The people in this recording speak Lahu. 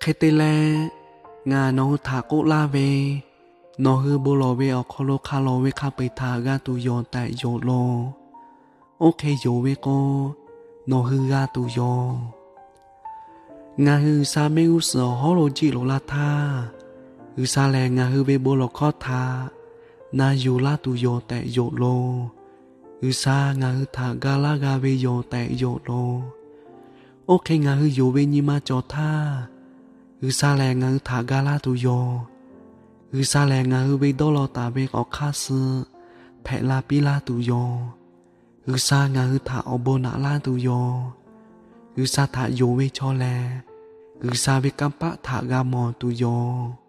Hk'e te leh, ngaˬ nawˬ hui htaꞈ k'oˆ laˇ ve, nawˬ hui bon lawˬ ve awˬ hk'aw lo hk'a lawˬ ve hk'a peu-eˬ htaꞈ g'a tuˬ yoˬ tehꞈ yonˍ loˬ. Oˇ hk'e yonˍ ve k'o, nawˬ hui g'a tuˬ yoˬ. Ngaˬ hui G'uiˬsha mehˆ g'uˇ suhˍ awˬ hawˉ lo jiˆ loꞈ la htaˇ, G'uiˬsha lehˬ ngaˬ hui ve bon lawˬ hkawˇ htaꞈ na yuˬ laˇ tuˬ yoˬ tehꞈ yonˍ loˬ. G'uiˬsha ngaˬ hui htaꞈ ga laˇ g'a ve yoˬ tehꞈ yonˍ loˬ. Oˇ hk'e ngaˬ hui yonˍ ve nyi ma cawˬ htaˇ, G'uiˬsha lehˬ ngaˬ hui htaꞈ ga laˇ tuˬ yoˬ. G'uiˬsha lehˬ ngaˬ hui ve dawˇ law taˍ ve awˬ hk'aˇ suh hpehꞈ la piˇ laˇ tuˬ yoˬ. G'uiˬsha ngaˬ hui htaꞈ awˬ bon naꞈ laˇ tuˬ yoˬ. G'uiˬsha htaꞈ yonˍ ve chaw lehˬ, G'uiˬsha ve kanˇ paˆ htaꞈ g'a mawˬ tuˬ yoˬ.